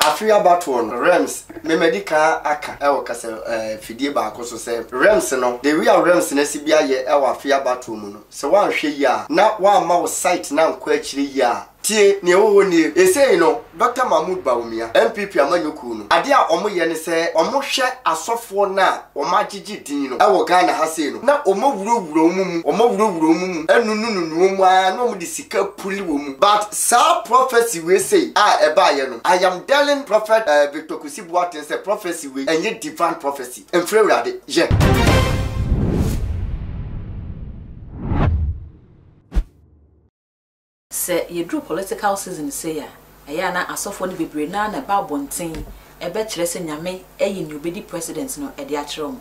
Afe abatoɔ no, Rems, me madi kan aka wɔ kasa fidie baako so sɛ, Rems no, the way a Rems no asi bi ayɛ wɔ afe abatoɔ mu no, sɛ woanhwɛ yie a, na woamma wo site no ankɔ akyire yie a, Tie, nea ɛwɔ hɔ nie, Seesei no, Dɔkta Mahmood Bawumia, NPP amanyɔkuo no, adeɛ a wɔyɛ ne sɛ wɔhwɛ asɔfoɔ no a wɔagyegye din no wɔ Ghana ha sei no, na wɔawurawura wɔn mu, wɔawurawura wɔn mu, anunununu wɔn ara na wɔde sika puli wɔn mu. But saa prophecy wei sei a ɛbaeɛ no, I am telling Prophet Victor Kusi Boateng sɛ prophecy wei ɛnyɛ divine prophecy, ɛmfiri Awurade. Yɛ. Sɛ yɛduru political season sei a, ɛyɛ a na asɔfoɔ no bebree no ara na ɛba abɔnten bɛkyerɛ sɛ Nyame ayi nea ɔbɛdi president no de akyerɛ wɔn.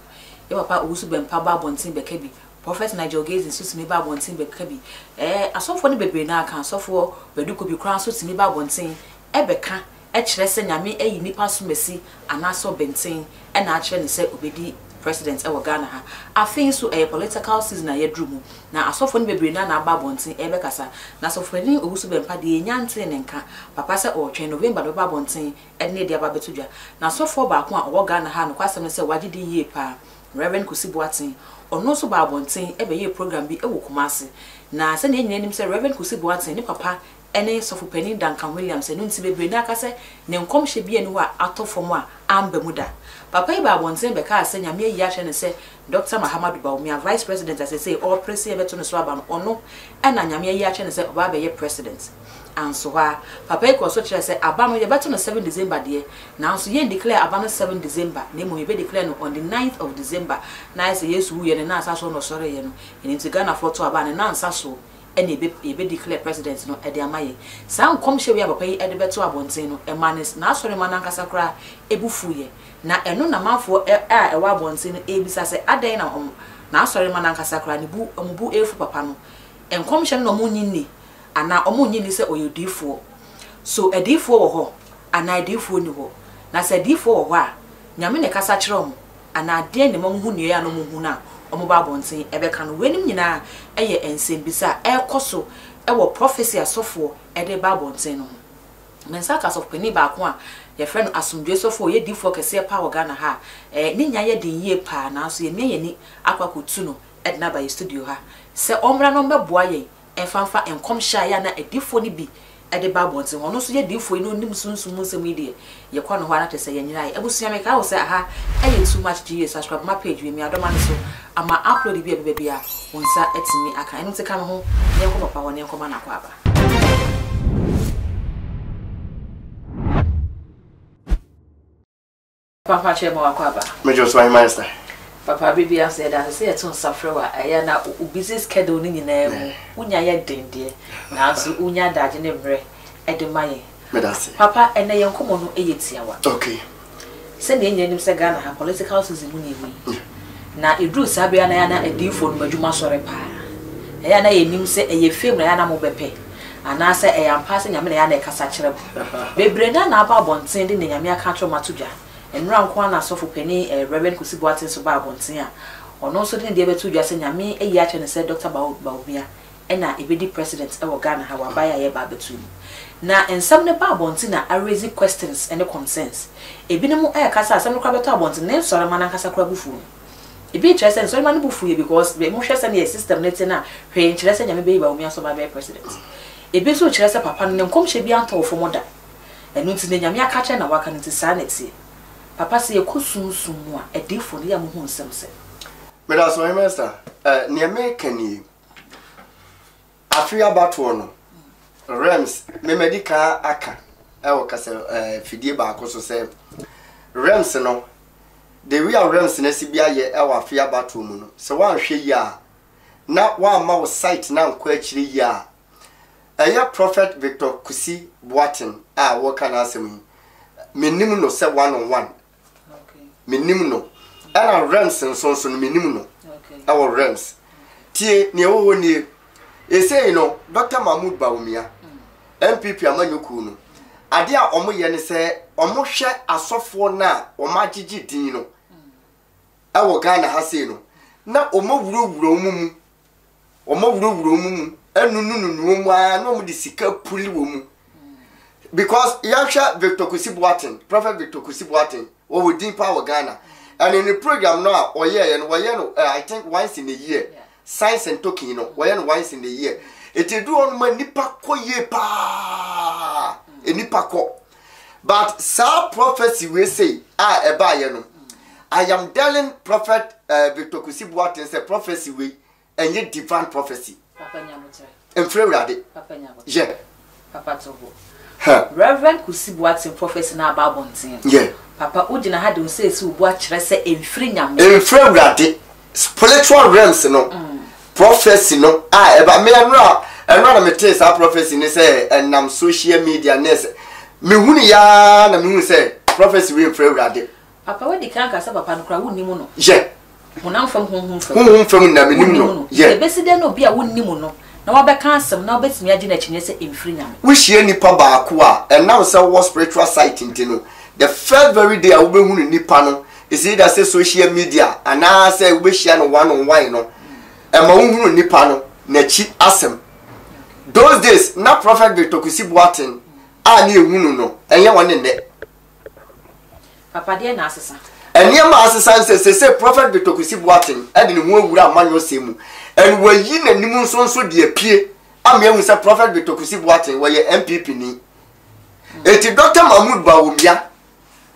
Yɛn papa Owusu Bɛmpa ba abɔnten bɛka bi, Prophet Nigel Gaisie nso tumi ba abɔnten bɛka bi. Ɛɛ asɔfoɔ no bebree no ara ka, Asɔfoɔ Badu Kobi koraa nso tumi ba abɔnten bɛka kyerɛ sɛ Nyame ayi nipa asomasi anaasɛ ɔbɛnten na akyerɛ no sɛ ɔbɛdi president wɔ Ghana ha. Afei nso ɛyɛ political season a yɛaduru mu, na asɔfoɔ no bebree no ara na aba abɔnten rebɛkasa. Na Sɔfopanin Owusu Bɛmpa deɛ yɛnnya ntee ne nka papa sɛ ɔretwɛn November na ɔbɛba abɔnten de ne deɛ aba abɛto dwa. Na sɔfoɔ baako a ɔwɔ Ghana ha a nokwasɛm ne sɛ wagye din yie paa, Rev. Kusi Boateng, ɔno nso baa abɔnten bɛyɛɛ program bi wɔ Kumasi. Na sɛdeɛ yɛn nyinaa nim sɛ Rev. Kusi Boateng ne papa ne Sɔfo Panin Duncan Williams, ɛno nti bebree no ara ka sɛ ne nkɔmhyɛ biara nni hɔ a atɔ fam a amba mu da. Papa yi baa abɔnten bɛkaa sɛ Nyame ayi akyerɛ no sɛ Dɔkta Mahamadou Bawumia, Vice President a seesei ɔrepere sɛ yɛbɛto no so aba no, ɔno na Nyame ayi akyerɛ no sɛ ɔba abɛyɛ President. Anso hɔ ara, papa yi kɔɔ so kyerɛɛ sɛ aba no yɛbɛto no 7 December deɛ, nanso yɛn declare aba no 7 December na mmom yɛbɛ declare no on the 9th of December, na ayɛ sɛ Yesu wuiɛ no ne nansa soɔ na ɔsɔreeɛ no, ɛno nti Ghanafoɔ to aba a ne nansa soɔ ɛna yɛbɛ yɛbɛ declare president no de ama yɛn. Saa nkɔmhyɛ wei a papa yi de bɛtoo abɔnten no, ɛmaa ne n'asɔremma no ankasa koraa bo fuiɛ. Na ɛno na amanfoɔ ɛ a ɛwɔ abɔnten no rebisa sɛ adɛn na wɔn n'asɔremma no ankasa koraa ne bo wɔn bo refu papa no. Nkɔmhyɛ no na wɔnnye nni anaa wɔnnye nni sɛ ɔyɛ odiyifoɔ. So adiyifoɔ wɔ hɔ anaa adiyifoɔ nni hɔ? Na sɛ adiyifoɔ wɔ hɔ a, Nyame na ɛkasa kyerɛ wɔn anaa deɛn na ɛma wɔhu nea ɛyɛ a na wɔhu no a wɔba abɔnten bɛka no? Weinom nyinaa yɛ nsɛmbisa a ɛrekɔ so wɔ prophecy asɔfoɔ de reba abɔnten no ho. Me nsa aka asɔfopanin baako a yɛfrɛ no Asomdwoe Sɔfoɔ, ɔyɛ diyifoɔ kɛseɛ paa wɔ Ghana ha a ne nya yɛ den yie paa nanso yɛamia yɛn ani akɔ akɔtu no de no aba yɛn studio ha sɛ ɔmmra na ɔmmɛboa yɛn Ɛmfa mfa nkɔmhyɛ a ɛyɛ a na adiyifoɔ no bi de ba abɔnten hɔ. Ɔno nso yɛ diyifoɔ yi na ɔnim sunsum mu nsɛm yi deɛ, yɛkɔ ne hɔ a na kyerɛ sɛ yɛnyeraeɛ. Abusua mekae wo sɛ aha yɛ too much GA, subscribe ma page wei, Miadɔma no so ama upload bi a ɛbɛba biara wo nsa atumi aka. Ɛno nti ka me ho na yɛnkɔ papa hɔ na yɛnkɔma no akwaaba. Papa kyerɛ ma wakɔ aba. Megye wo so Ahema Esther. Papa bere biara nso yɛda ase sɛ yɛto nsa frɛ wo a ɛyɛ a na wo busy schedule no nyinaa mu wonya yɛ den deɛ nanso wonya adagye ne mmerɛ de ma yɛn. Meda ase. Papa ɛnɛ yɛn nkɔmmɔ no yɛ tiawa. Okay. Sɛnea yɛn nyinaa nim sɛ Ghana ha political season mu na yɛwɔ yi. Na ɛduru saa bere a na ɛyɛ a na adiyifoɔ nom adwuma sɔre paa. Ɛyɛ a na yɛnnim sɛ ɛyɛ fame na ɛyɛ a na mobɛpɛ anaasɛ ɛyɛ ampa sɛ Nyame na ɛyɛ a na ɛkasa kyerɛ mo. Bebree no ara na aba abɔnten de nea Nyame aka akyerɛ wɔn ato dwa. Nnora nko ara na Sɔfo Panin eh, Rev. Kwesi Boateng nso baa abɔnten a ɔno nso de ne deɛ bɛtoo dwa sɛ Nyame ayi akyerɛ no sɛ Dɔkta Bawumia na ɛbɛdi President wɔ Ghana ha wɔ aban a yɛreba abɛto yi mu. Na nsɛm no ba abɔnten na a raise questions ne concerns. Ebinom reka sɛ asɛm no koraa bɛtɔ abɔnten ne nsɔremma no ankasa koraa bo fuw no. Ebi rekyerɛ sɛ nsɔremma no bo fuiɛ because mohwɛ sɛdeɛ system no te no a, hwee nkyerɛ sɛ Nyame bɛyi Bawumia sɛ ɔba abɛyɛ President. Ebi nso rekyerɛ sɛ papa no ne nkɔmhyɛ biara ntɔɔ fam da. Ɛno nti nea Nyame aka akyerɛ no na waka no nti saa na ɛteɛ. Papa sɛ yɛkɔ sunsum mu a, adiyifoɔ no yɛ a mohu nsɛm sɛ. Meda ase Ɔhemmaa Esther. Eh, nea meka nie. Afe abatoɔ no, Rems, me madi kan aka wɔ kasa eh, fidie baako so sɛ Rems no, the way a Rems no asi bi ayɛ wɔ afe abatoɔ mu no, sɛ woanhwɛ yie a, na woamma wo site no ankɔ akyire yie a, ɛyɛ Prophet Victor Kusi Boateng a wɔreka n'asɛm yi, menim no sɛ one on one, Menim no. Ɛna Rems nso nso no menim no. Ɛwɔ Rems. Tie, nea ɛwɔ hɔ nie. Esei no, Dr. Mahmood Bawumia, NPP amanyɔkuo no, adeɛ a wɔyɛ ne sɛ wɔhwɛ asɔfoɔ no a wɔagyegye din no ɛwɔ Ghana ha sei no, na wɔawurawura wɔn mu, wɔawurawura wɔn mu, anunununu wɔn ara na wɔde sika puli wɔn mu. Because yɛhwɛ Victor Kusi Boateng, Prophet Victor Kusi Boateng, wɔwɔ din paa wɔ Ghana. And ne program no a ɔyɛeɛ no, wɔyɛ no eh, I think once in a year. Signs and token no, wɔyɛ no once in a year. Eti edu hɔ no ma nipa kɔ yie paa. Nipa kɔ. But saa prophecy wei sei a ɛbaeɛ no, I am telling Prophet uh, Victor Kusi Boateng sɛ prophecy wei ɛnyɛ divine prophecy. Mfiri Awurade. Yɛ. Papa to bo. Reverend Kusi Boateng prophecy na aba abɔnten. Yɛ. Papa wogyina ha de wo nsa esi wo bo akyerɛ sɛ ɛmfiri Nyame. Ɛmfiri Awurade. Spiritual realms no. Mm. Prophecy no a ɛba me ɛnora ɛnora na metee saa prophecy ne sɛ ɛnam social media ne sɛ mehunu yaa na mehunu sɛ prophecy wei mfiri Awurade. Papa wadi kan aka sɛ papa no koraa wonnim no. Yɛ. Honam fam honhom fam. Honhom fam na menim no. Yɛ. Ebesi dɛn na obi a wonnim no na wabɛka asɛm na wobɛtumi agye no akyinnye sɛ ɛmfiri Nyame? Wohyia nipa baako a, ɛnam sɛ wowɔ spiritual sight nti no, the first very day a wobɛhunu nipa no is either sɛ social media anaasɛ wobɛhyia no one on one no, ɛma wohunu nipa no n'akyi asɛm. Those days, na Prophet Victor Kusi Boateng a ne yɛhunu no, ɛnyɛ ɔne nnɛ. Papa deɛ na asesa. Nneɛma a asesa ne sɛ seesei Prophet Victor Kwesi Boateng de ne ho awura amanyɔsɛm mu and wayi n'anim nso nso de apue ama yɛahu sɛ Prophet Victor Kwesi Boateng wɔyɛ NPP ni. Enti Dr. Mahmood Bawumia,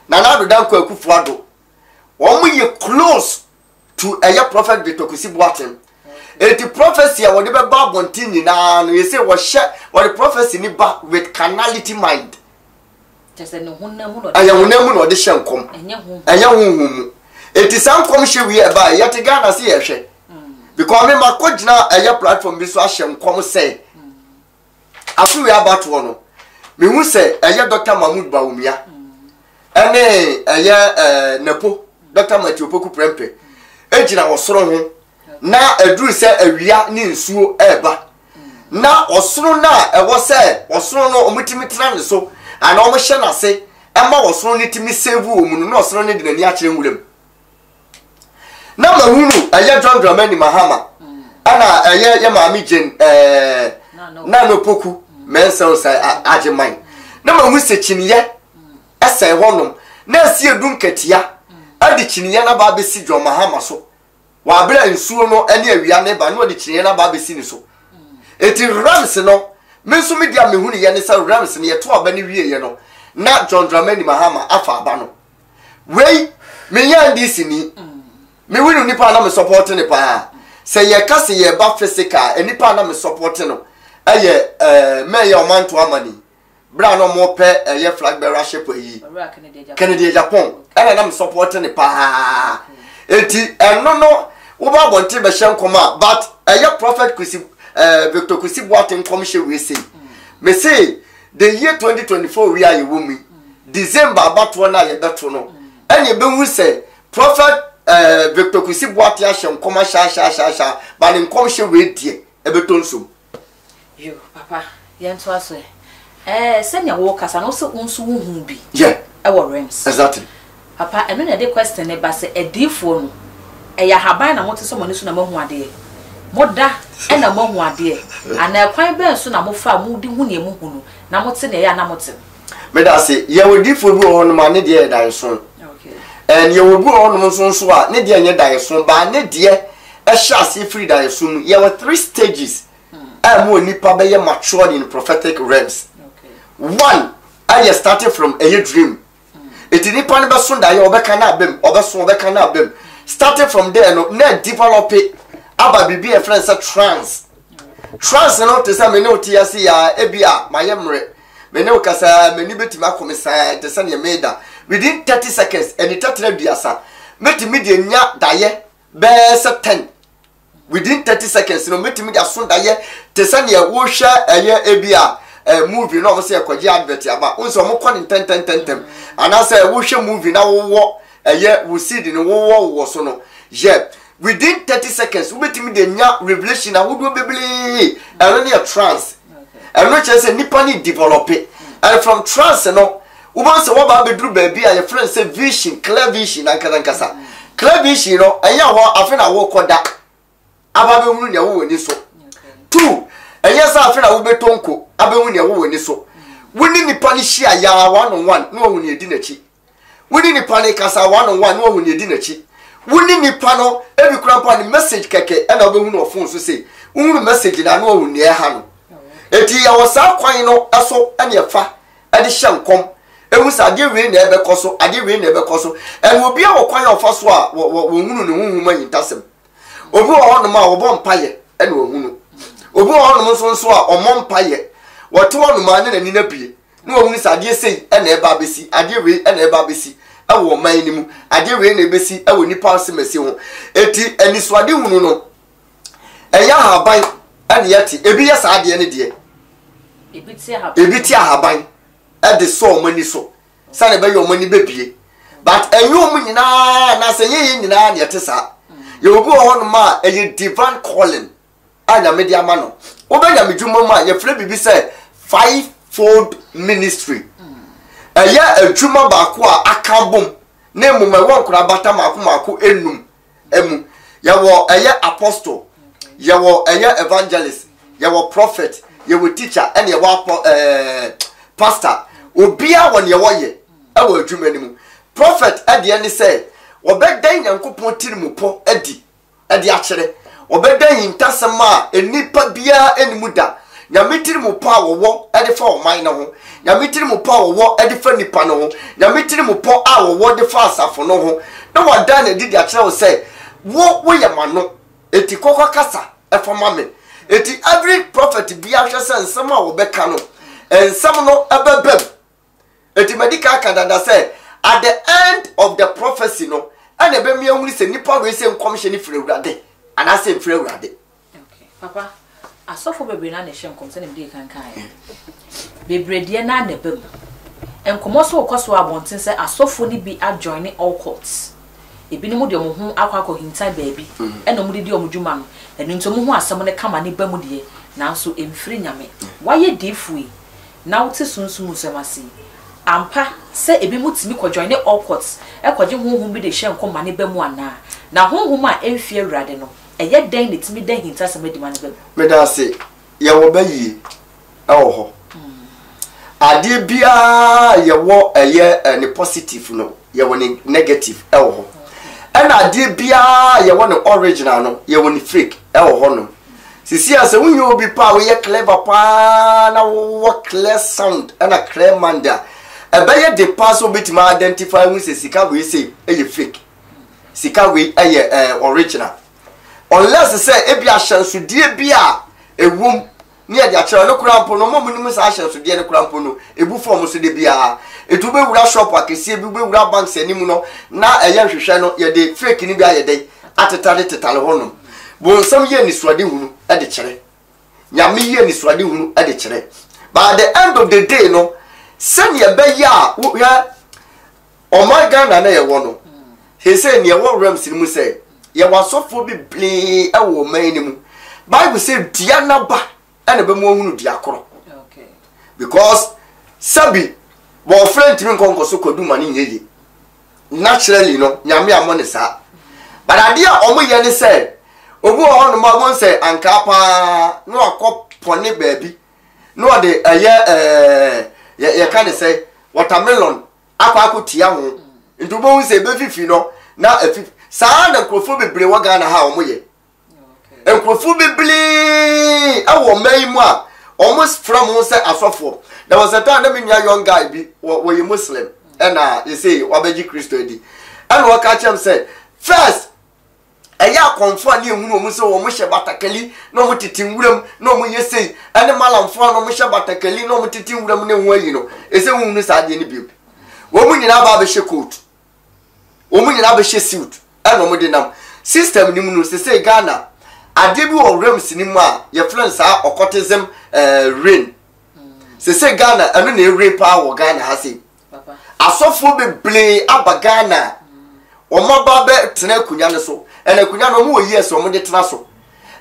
Nana Addo Dankwa Akufo-Addo, wɔn yɛ close to ɛyɛ Prophet Victor Kwesi Boateng. Enti prophecy a wɔde bɛba abɔnten nyinaa no yɛsɛ wɔhyɛ wɔde prophecy ni ba with carnality mind. Kyerɛ sɛ ne honam mu na ɔde Ɛyɛ honam mu na ɔde hyɛ nkɔm. Ɛnyɛ honhom. Ɛnyɛ honhom mu. Eti saa nkɔmhyɛ wei a ɛbaeɛ, yɛte Ghana se yɛhwɛ. Because me makɔ gyina ɛyɛ platform bi so ahyɛ nkɔm sɛ afe wei abatoɔ no, mehu sɛ ɛyɛ Dr. Mahmood Bawumia ɛne ɛyɛ ɛɛ Napo, Dr. Matthew Opoku Prempeh egyina ɔsoro ho na ɛduru sɛ awia ne nsuo ɛreba na ɔsono no a ɛwɔ sɛ ɔsono no wɔtumi tena ne so anaa wɔhyɛ n'ase ɛma ɔsono no tumi save wɔ mu no na ɔsono no de n'ani akyerɛ nwura mu na mahunu ɛyɛ John Dramani Mahama ɛna ɛyɛ yɛ maame Jane ɛɛ Nana Opoku Mensah Osai Agyeman na mahu sɛ kyiniiɛ ɛsɛn hɔnom na ɛsi edu nkatia ɛde kyiniiɛ no aba abɛsi John Mahama so Wɔ abere a nsuo no ne awia no reba na ɔde kyiniiɛ no aba abɛsi ne so. Enti realms no, me nso me deɛ a mehunuiɛ ne sɛ realms no yɛto aba no wieeɛ no, na John Dramani Mahama afa aba no. Wei, menyɛ NDC ni. Me winu nipa a na me support ne paa. Sɛ yɛka sɛ yɛba physical, nipa a na me support no ɛyɛ ɛɛ mɛyɛ ɔmanto amani. Berɛ a na wɔpɛ ɛyɛ flag bearership ayi Kennedy Agyapong ɛna na me support ne paa eti ɛno no woba abɔnten bɛhyɛ nkɔm a but ɛyɛ prophet Kwesi ɛɛ Victor Kwesi Boateng nkɔmhyɛ wei sei me se the year 2024 wei a yɛwɔ mu yi December abatoɔ no a yɛbɛto no ɛna ɛbɛhu sɛ prophet ɛɛ Victor Kwesi Boateng ahyɛ nkɔm ahyɛ ahyɛ ahyɛ ahyɛ ba ne nkɔmhyɛ wei deɛ ɛbɛtɔ nsom. Yo, papa, yɛntoa so ɛ. Ɛɛ, sɛnea wokasa no, wose wo nso wohuu bi Yeah. ɛwɔ realms. Exactly. Papa, ɛno na ɛde question no ba sɛ adiyifoɔ no, ɛyɛ ahaban na mote sɛ mo ani so na moahu adeɛ? Moda na moahu adeɛ? Anaa ɛkwan bɛn so na mofa a mode hu nea mohu no na mote nea ɛyɛ a na mote no? Meda ase. Yɛwɔ difoɔ bi wɔ hɔnom a ne deɛ yɛ daeɛso. Okay. And yɛwɔ bi wɔ hɔnom nso nso a ne deɛ nyɛ daeɛso, but ne deɛ ɛhyɛ aseɛ firi daeɛso mu. Yɛwɔ three stages a ɛma onipa bɛyɛ matured in prophetic realms. One ɛyɛ starting from ɛyɛ dream. Eti nipa no bɛso daeɛ ɔbɛka na abam, ɔbɛso ɔbɛka na abam. Starting from there no na develop aba biribi a yɛfrɛ no sɛ trance. Trance no te sɛ me ne wo te ase yi a ebi a mayɛ mmerɛ. Me ne wo kasa m'ani bɛtumi akɔ me saa te sɛ neɛ meda. Within 30 seconds, ani tɛtrɛ aduasa, mɛtumi de anya daeɛ bɛyɛ sɛ 10. Within 30 seconds no mɛtumi de aso daeɛ te sɛ neɛ wohwɛ ɛyɛ ebi a eh, movie na wɔn sɛ ɛkɔgye advert aba. Wohu sɛ wɔn kɔ ne ntɛntɛntɛntɛm. Anaasɛ wohwɛ movie na wowɔ ɛyɛ wo seed no wowɔ wowɔ so no. Yɛ within 30 seconds wobɛtumi de anya revelation ahodoɔ bebree. Ɛno ne yɛ trance. Ɛno kyerɛ sɛ nipa no develop. And from trance no, wobɛhu sɛ wɔba abɛduru baabi a yɛfrɛ no sɛ vision, clear vision ankasa ankasa. Clear vision no, ɛnyɛ hɔ afe na wokɔda aba abɛhunu nea wowɔ ani so. Two, ɛnyɛ sɛ afe na wobɛtɔ nko abɛhu nea wowɔ ani so. Wo ne nipa no hyia yaa one on one na wahu nea edi n'akyi. Wo ne nipa no kasa one on one na wahu nea edi n'akyi. Wo ne nipa no ebi kura mpo a ne message kɛkɛ ɛna wobɛhu no wɔ phone so sei. Wohunu message no a na wahu nea ɛha no. Eti yɛwɔ saa kwan no so ɛna ɛfa ɛde hyɛ nkɔm. Ehu sɛ adeɛ wei na ɛbɛkɔ so, adeɛ wei na ɛbɛkɔ so. Ɛna obiara wɔ kwan a ɔfa so a wɔhunu ne honhom ahintasɛm. Obi wɔ hɔnom a ɔbɔ mpaeɛ ɛna ɔhunu. Obi wɔ hɔnom nso nso a ɔmmɔ mpaeɛ. Wɔte hɔnom a ne n'ani no abue na wahunu sɛ adeɛ sei ɛna ɛba abɛsi, adeɛ wei ɛna ɛba abɛsi ɛwɔ ɔman no mu, adeɛ wei na ɛbɛsi ɛwɔ nipa asemasi ho. Eti anisoadehunu no ɛnyɛ ahaban ɛna yɛte. Ebi yɛ saa adeɛ no deɛ. Ebi te ahaban ɛde sɔ wɔn ani so. sɛdeɛ ɛbɛyɛ wɔn ani bɛbie but ɛnyɛ wɔn nyinaa anaasɛ ɛnyɛ yɛn nyinaa na ɛte saa. Yɛwɔ bi wɔ hɔnom a ɛyɛ divine calling a Nyame de ama no. Wobɛ Nyame dwuma mu a yɛfrɛ biribi sɛ five fold ministry. Ɛyɛ adwuma baako a aka abom na mmom ɛwɔ nkorabata mako mako enum mu. Yɛwɔ ɛyɛ apostle, yɛwɔ ɛyɛ evangelist, yɛwɔ prophet, yɛwɔ teacher, ɛna yɛwɔ apɔ ɛɛ pastor. Obiara wɔ nea wɔyɛ ɛwɔ adwuma no mu. Prophet ɛdeɛ ne sɛ wɔbɛdan Nyankopɔn tirimupɔ adi ɛde akyerɛ. Wɔbɛda ahintasɛm a nnipa biara nni mu da. Nyame tirimupɔ a wɔwɔ de fa ɔman no ho, Nyame tirimupɔ a wɔwɔ de fa nnipa no ho, Nyame tirimupɔ a wɔwɔ de fa asafo no ho, na wɔada no adi de akyerɛ wo sɛ, wo, woyɛ m'ano, enti kɔ kɔkasa fa ma me. Enti every prophet biara hwɛ sɛ nsɛm a wɔbɛka no, nsɛm no bɛbam. Enti madi kan aka dada sɛ, at the end of the prophecy no, ɛna ɛbɛmi ahunu sɛ nipa wei sɛ nkɔmhyɛ no firi Awurade anaasɛ mfiri Awurade. Okay. Papa, asɔfo bebree na na ɛhyɛ nkɔm sɛdeɛ mede kan kaeɛ. Bebree deɛ na na ɛba mu. Nkɔmmɔ so rekɔ so wɔ abɔnten sɛ asɔfo no bi ajoine all cults. Ebinom de wɔn ho akɔ akɔhintan baabi ɛna wɔde di wɔn dwuma no. Ɛno nti wɔn ho asɛm no kama ne ba mu deɛ, nanso ɛmfiri Nyame. Wayɛ diifoɔ yi, na wote sunsum nsɛm ase yi. Ampa sɛ ebinom tumi kɔjoine occults kɔgye honhom bi de hyɛ nkɔm ma no ba mu anaa? Na honhom a emfi Awurade no, ɛyɛ dɛn na etumi da ahintasɛm adi ma no ba mu? Meda ase. Yɛwɔ bayie wɔ hɔ. Adeɛ biara a yɛwɔ ɛyɛ ne positive no, yɛwɔ ne negative wɔ hɔ. Ɛna adeɛ biara a yɛwɔ ne original no, yɛwɔ ne fake wɔ hɔ nom. Sisi a sɛ wonyɛ obi pa a woyɛ clever paa na wowɔ clear sound ɛna clear mind a, ɛbɛyɛ den paa sɛ wobɛtumi identify hu sɛ sika wei sei ɛyɛ fake, sika wei ɛyɛ ɛɛ original. Unless sɛ ebi ahyɛnsodeɛ bi a ɛwom ne yɛde akyerɛ no koraa mpo no, wɔn a wɔnim saa ahyɛnsodeɛ no koraa mpo no, ebu fa wɔn so da biara. Eti wobɛwura shop akɛseɛ bi, wobɛwura banks anim no, na ɛyɛ nhwehwɛ no, yɛde fake no bi ayɛ dɛn atetare tetare hɔnom. Bonsam yi anisoadehunu de kyerɛ. Nyame yi anisoadehunu de kyerɛ. But at the end of the day no, sɛnea ɛbɛyɛ a wohwɛ ɔman Ghana na yɛwɔ no, seesei nea ɛwɔ realms no mu sɛ yɛwɔ asɔfoɔ bebree wɔ ɔman no mu. Bible sɛ dua n'aba ɛna ɛbɛmu ahunu dua korɔ. Because sɛbi wɔfrɛ ntumi nkɔ nkɔ so kɔdu ma no nyɛ yie. Naturally no, Nyame ammɔ no saa. But adeɛ a wɔn yɛ ne sɛ, obi wɔ hɔnom a wɔn sɛ ankaa paa na wakɔ pɔne baabi na ɔde ɛyɛ ɛɛ yɛ yɛka ne sɛ watermelon akɔ akɔ tia ho. Nti wobɛhu sɛ ebefifi no na efifi. Saa na nkurɔfoɔ bebree wɔ Ghana ha a wɔn yɛ. Nkurɔfoɔ bebree wɔ ɔman yi mu a wɔfrɛ wɔn ho sɛ asɔfoɔ. There was a time na me nua young guy bi wɔ wɔyɛ Muslim ɛna yɛsɛ wabɛgye Kristo adi. Ɛna ɔka kyerɛ m sɛ first ɛyɛ akɔmfoɔ a ne ehunu wɔn sɛ wɔn hyɛ batakali na wɔn tete nwuram na wɔn yɛ sei ɛne malamfoɔ a na wɔn hyɛ batakali na wɔn tete nwuram ne ho ayi no ɛsɛ huhunu saa adeɛ no bio. Wɔn nyinaa ba abɛhyɛ coat. Wɔn nyinaa bɛhyɛ suit ɛna wɔn de nam. System no mu no sesei Ghana adeɛ bi wɔ realms no mu a yɛfrɛ no saa occultism eh, reign. Sesei Ghana ɛno na ɛreign paa wɔ Ghana ha sei. Asɔfoɔ bebree aba Ghana a wɔn aba bɛtena akonnwa no so. Ɛna akonnwa no wɔn wɔ years wɔn de tena so.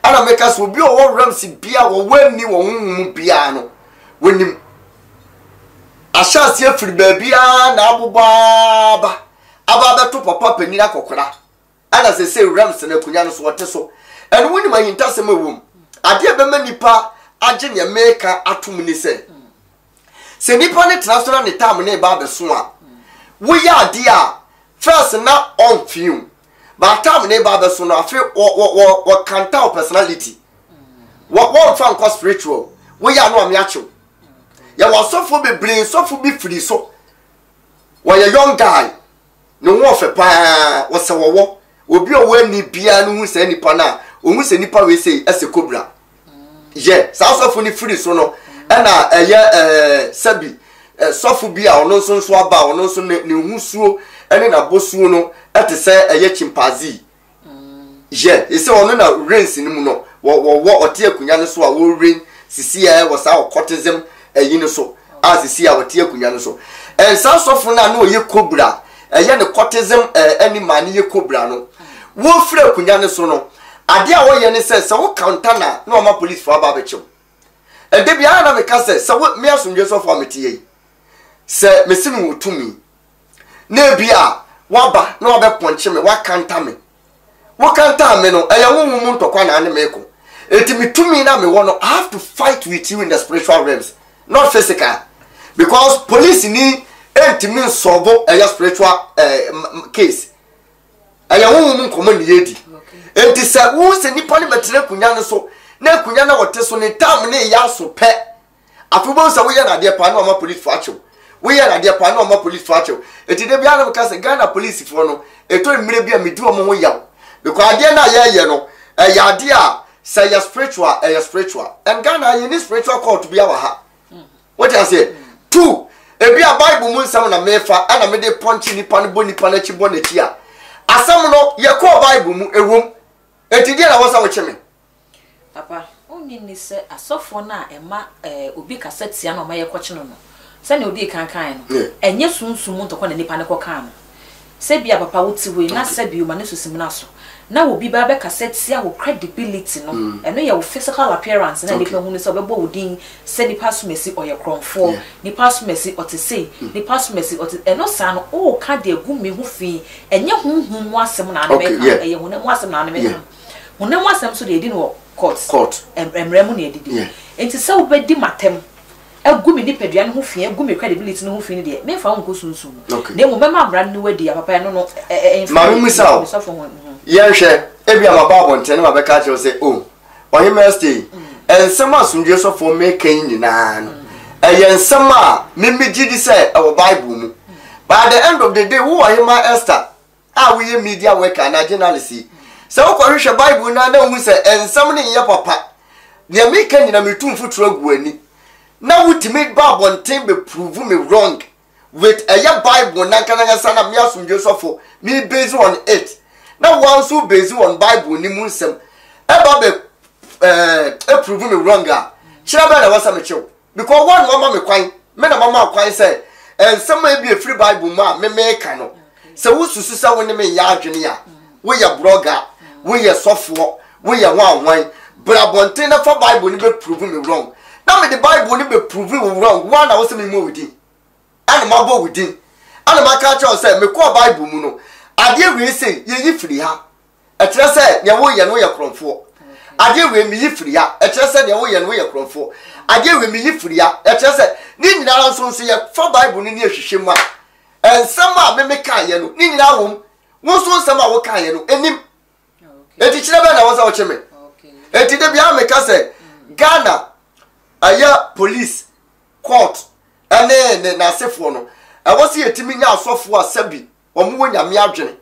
Ɛna meka sɛ obi a ɔwɔ realms bia wɔwɔ ani wɔ honhom mu biara no wɔnim Ahyɛ aseɛ firi baabiara na abobɔ ara ba aba abɛto papa panin akɔkora ɛna sese Rams no akonnwa no so ɔte so. Ɛno wonim ahintasɛm a ɛwɔ mu. Adeɛ a ɛbɛma nipa agye nea meka atom ni sɛ, Sɛ nipa no tena so na ne time no reba abɛso a, woyɛ adeɛ a, first na ɔmfee wo. But time no reba abɛso no, afe wɔ wɔ wɔ wɔkanta wo personality. Wɔ wɔmfa nkɔ spiritual. Woyɛ a na wɔame akyew. Yɛwɔ asɔfoɔ bebree, sɔfo bi firi so. Wɔyɛ young guy. Ne ho ɔfɛ paa, ɔsɛ wɔwɔ. Obi a ɔwɔ ani biara no hu saa nipa no a, ɔhu sɛ nipa wei sei ɛsɛ kobra. Yɛ saa sɔfo no firi so no, ɛna ɛyɛ ɛɛ sɛbi sɔfo bi a ɔno nso nso aba a ɔno nso ne ne ho suo ɛne n'abɔsuo no ɛte sɛ ɛyɛ chimpanzee. Yɛ, ese ɔno na reigns no mu no, wɔ wɔwɔ ɔte akunya no so a wɔreign sisi a wɔ saa occultism ayi no so a sisi a ɔte akunya no so. And saa sɔfo no a na ɔyɛ cobra, ɛyɛ ne cultism eh, animal no yɛ cobra no, wɔfiri akunya no so no, adeɛ a wɔyɛ ne sɛ sɛ wo counter na na wɔma policefoɔ aba abɛkyew. Ɛda biara na meka sɛ sɛ wo me asomdwe sɔfo a mete yɛ yi, sɛ mese mewɔ tumi, na ebia woaba na wabɛpɔnkye me, woakanta me. Wokantaa me no, ɛyɛ honhom mu ntɔkwa na ane meko. Enti me tumi na mewɔ no, I have to fight with you in the spiritual realms, not physical. Because police ni ntumi nsɔbo ɛyɛ spiritual eh, case. Ɛyɛ honhom mu nkɔmɔ ne yɛdi. Enti sɛ wo sɛ nipa no bɛtena akonnwa no so, na akonnwa no a wɔte so ne tam ne yɛ aso pɛ, Afei wobɛhu sɛ woyɛ no adeɛ paa na wama polisifoɔ akye wo. Woyɛ no adeɛ paa na wama polisifoɔ akye wo. Enti da biara na meka sɛ Ghana polisifoɔ no, ɛtɔ mmerɛ bi a medi wɔn ho yaw. Because adeɛ no a yɛreyɛ no, ɛyɛ adeɛ a sɛ ɛyɛ spiritual a, ɛyɛ spiritual. And Ghana yɛnni spiritual court biara wɔ ha. Wote aseɛ? Two, ebi a Bible mu nsɛm na mefa ɛna mede pɔnkye nipa no bɔ nipa no akyi bɔ n'akyi a, asɛm no yɛkɔɔ Bible mu, ɛwom. Enti deɛ na ɛwɔ sɛ wokye me? Papa, wonnye nni sɛ asɔfoɔ no a ɛma obi kasa tia no a ɔma yɛkɔkye no no, sɛnea odii kan kaeɛ no, ɛnyɛ sunsum mu ntɔkwa na nipa no kɔkaa no? Sɛ ebia papa wote hɔ yi na sɛbi ma ne so simina so na obi ba bɛkasa tia wo credibility no, ɛno yɛ wo physical appearance na nipa hunu sɛ ɔbɛbɔ wo din sɛ nipa asomasi ɔyɛ korɔmfoɔ, nipa asomasi ɔte sei, nipa asomasi ɔte, ɛno saa no woreka de agu me ho fi, ɛnyɛ honhom mu asɛm na ane meka no, ɛyɛ honam mu asɛm na ane meka no. Honam mu asɛm nso deɛ, yɛdi no wɔ court. Court. Mmara mu na yɛde di. Yeah. Nti sɛ wobɛdi m'atɛm, agu me nipadua no ho fi, agu me credibility no ho fi no deɛ, memfa wo nkɔ sunsum mu. Okay. Na mmom mɛma mmara no ne wo adi, apapa ɛno no, ɛ, ɛ, ɛmfa Ma me, memmisa me, wo. me sɔfo ho. ho. Yɛnhwɛ, ebia maba abɔnten na mabɛka akyerɛ wo sɛ, oh, Ɔhemmaa Stay, nsɛm a asomdwoe sɔfoɔ meka yi nyinaa no, ɛyɛ nsɛm a me megye di sɛ ɛwɔ Bible mu. But at the end of the day, wo Ɔhemmaa Esther, a woyɛ media worker anaa journalist yi, sɛ wokɔhwehwɛ Bible no a na wohu sɛ nsɛm no nyɛ papa. Nea meka nyina metu mfuturo agu w'ani. Na wotumi ba abɔnten bɛ prove me wrong with ɛyɛ Bible nankanankasa na me asomdwe sɔfo me base on it. Na woa nso base on Bible ne mu nsɛm ɛba bɛ ɛɛ prove me wrong a, kyerɛ bɛn na ɛwɔ sɛ mekyew? Because woa na wama me kwan, me na mama wo kwan sɛ nsɛm a ebi efiri Bible mu a me meka no, sɛ wosusu sɛ wo ne me nyɛ adwene a, woyɛ blogger, woyɛ sɔfoɔ, woyɛ hwan hwan, bra abɔnten na fa Bible no bɛ prove me wrong. Na mede Bible no bɛ prove wo wrong, woa na wo sɛ memmɔ wo din. Ɛna mabɔ wo din. Ɛna maka akyerɛ wo sɛ mekɔɔ Bible mu no, adeɛ wei sei, yɛyi firi ha. Ɛkyerɛ sɛ nea woyɛ no woyɛ korɔmfoɔ. Adeɛ wei meyi firi ha, ɛkyerɛ sɛ nea woyɛ no woyɛ korɔmfoɔ. Adeɛ wei meyi firi ha, ɛkyerɛ sɛ ne nyinaa nso nso yɛfa Bible no ne yɛhwehwɛ mu a, nsɛm a me mekaeɛ no ne nyinaa wɔ mu. Wo nso nsɛm a wokaeɛ no ɛnim. Enti kyerɛ bɛn na ɛwɔ sɛ wokye me? Enti da biara meka sɛ Ghana ɛyɛ police, court ɛne ne n'asefoɔ no, ɛwɔ sɛ yɛtumi nya asɔfoɔ a sɛbi Wɔwɔ Nyame adwene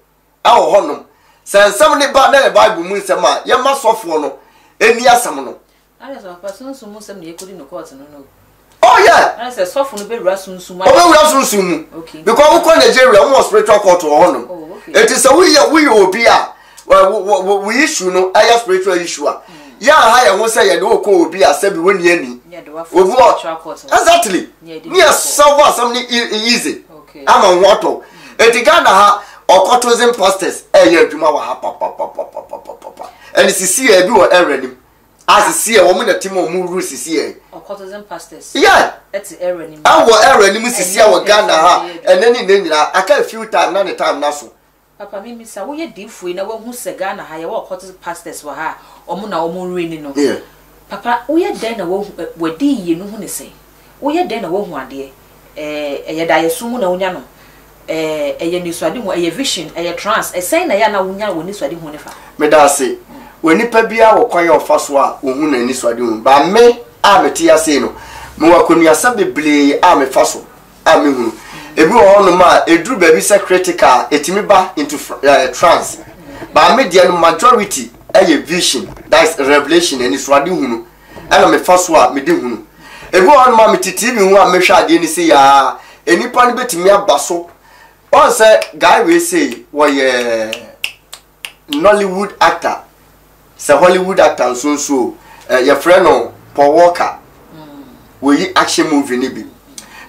wɔ hɔnom. Sɛ nsɛm no ba na ɛyɛ Bible mu nsɛm a, yɛmma sɔfoɔ no nni asɛm no. Na kyerɛ sɛ papa sunsum mu nsɛm na yɛkɔdi no court no no. Oh yeah! Na kyerɛ sɛ sɔfo no bɛwura sunsum mu. Ɔbɛwura sunsum mu. Okay. Because wokɔ Nigeria, wɔn wɔ spiritual court wɔ hɔnom. Oh, okay. Eti sɛ woyɛ woyɛ obi a wo issue no ɛyɛ spiritual issue a, yɛn aha yɛn ho sɛ yɛde wokɔ obi a sɛbi wɔnni ani. Obi wɔ exactly. Ne yɛ sɛ wɔ asɛm no easy. ama wo ho atɔ wo. Eti Ghana ha occultism pastors ɛyɛ adwuma wɔ ha papapapapapapa. Ɛne sisi yɛ ebi wɔ ɛrɛ nim. A sisi yɛ wɔn na ti mu wɔn wuru sisi yɛ. Occultism pastors. Yeah. Ɛte ɛrɛ nim. Ɛwɔ ɛrɛ nim sisi yɛ wɔ Ghana ha ɛnɛ ne ne nyinaa aka a few time na ne time na so. Papa me misa wo yɛ diifo yi na wahu sɛ Ghana ha yɛwɔ occultism pastors wɔ ha a wɔn na wɔn reign no. Yeah. Papa woyɛ dɛn na wahu wadi yie no hu ne sɛn? Woyɛ dɛn na woahu adeɛ? Ɛɛ, ɛyɛ daeɛso mu na wonya no? Ɛɛ, ɛyɛ anisoadehu? Ɛyɛ vision? Ɛyɛ trance? Ɛsɛn na ɛyɛ a na wonya w'anisoadehu no fa? Meda ase. Onipa biara wɔ kwan a ɔfa so a ohu n'anisoadehu. But me a mete ha sei no, mewɔ akɔnuasa bebree a mefa so a mehunu. Ebi wɔ hɔnom a, ɛduru baabi sɛ critical a, ɛtumi ba into trance. But me deɛ no, majority yɛ vision, that is revelation, anisoadehunu. ɛna mefa so a mede hunu. Ebi wɔ hɔnom a mete TV ho a mehwɛ adeɛ no sei aa, nnipa no bɛtumi aba so. Wɔn sɛ guy wei sei wɔyɛ Nollywood actor, sɛ Hollywood actor nso nso o, yɛfrɛ no Paul Walker. Wɔyi action movie no bi.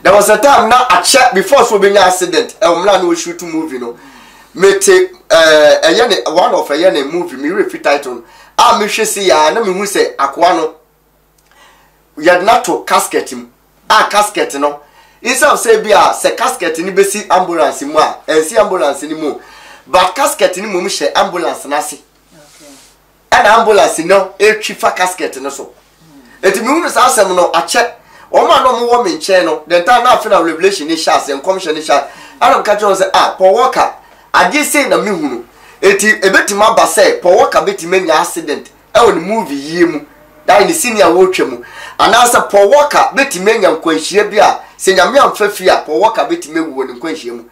There was a time na akyɛ before so obɛnya accident ɛwɔ mmerɛ a na ɔshoot movie no. Mete ɛyɛ ne one of ɛyɛ ne movie, me werɛ fi title no. A mehwɛ sei ara na mehu sɛ akoa no yɛde no ato casket mu a casket no instead of sɛ bi a sɛ casket no bɛsi ambulance mu a ɛnsi ambulance no mu but casket no mmom hyɛ ambulance no ase ɛna ambulance no ɛtwi fa casket no so. Enti mehunu saa asɛm no akyɛ wɔn a na wɔwɔ me nkyɛn no, the time na afei na revelation no hyɛ aseɛ, nkɔmhyɛ no hyɛ aseɛ, ɛna meka kyerɛ wɔn sɛ, ah, Paul Walker, adeɛ sei na mehunu. Enti ɛbɛtumi aba sɛ Paul Walker bɛtumi anya accident ɛwɔ ne movie yie mu, that ne sini a wɔretwa mu, anaasɛ Paul Walker bɛtumi anya nkwanhyia bi a sɛ Nyame amfa fie a Paul Walker bɛtumi awu wɔ ne nkwanhyia mu.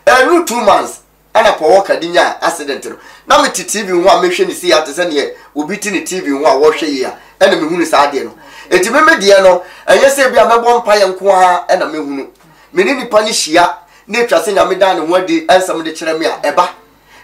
Ɛnuru 2 months, ɛna Paul Walker de nyaa accident no. Na mete TV ho a mehwɛ ne sei a te sɛ neɛ obi te ne TV ho a wɔhwɛ yie a, ɛna mehunu saa adeɛ no. Enti me me deɛ no, ɛnyɛ sɛ ebi a mɛbɔ mpaeɛ nko ara ɛna mehunu. Me ne nipa no hyia na etwa sɛ Nyame daa ne ho adi nsɛm de kyerɛ me a, ɛba.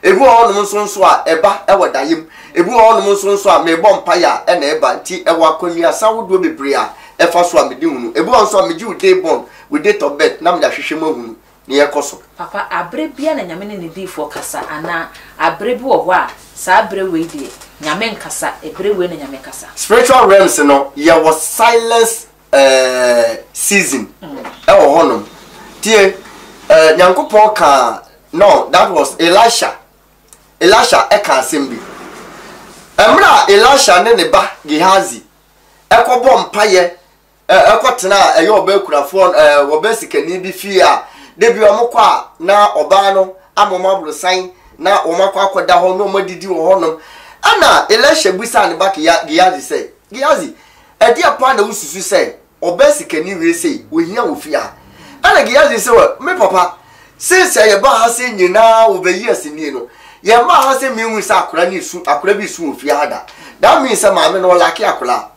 Ebi wɔ hɔnom nso nso a ɛba ɛwɔ daeɛ mu. Ebi wɔ hɔnom nso nso a mebɔ mpaeɛ a ɛna ɛba. Nti ɛwɔ akwannuasa ahodoɔ bebree a ɛfa so a mede hunu. Ebi wɔ hɔ nso a megye wo day born, wo date of birth na mede ahwehwɛ mu ahunu. nea ɛkɔ so. Papa, aberɛ biara na Nyame ne ne diifoɔ kasa anaa aberɛ bi wɔ hɔ a saa berɛ wei deɛ Nyame nkasa, ɛberɛ wei na Nyame kasa? Spiritual realms no yɛwɔ silence eh, season ɛwɔ hɔ nom. Tie, eh, Nyankopɔn kaa, no, that was Elisha. Elisha ɛka asɛm bi. Ɛmmerɛ a Elisha ne ne ba Gehazi ɛkɔbɔ mpayɛ kɔtenaa ɛyɛ ɔbaa kurafoɔ ɛɛ ɔbaa sikani bi fie a da bi wɔn kɔ a na ɔbaa no ama wɔn aborosan na wɔn akɔ akɔda hɔ na wɔn adidi wɔ hɔnom. Ɛna Elisha bisaa ne ba Gehazi sɛ, Gehazi, ɛdeɛ paa na wosusu sɛ ɔbaa sikani wei sei ohia wɔ fie ha? Ɛna Gehazi sɛ, wɔ me papa, since a yɛbaa ha sɛ nyinaa over years nie no, yɛmmaa ha sɛ mehu sɛ akora ne su akora bi su wɔ fie ha da. That means sɛ maame no ɔlake akora.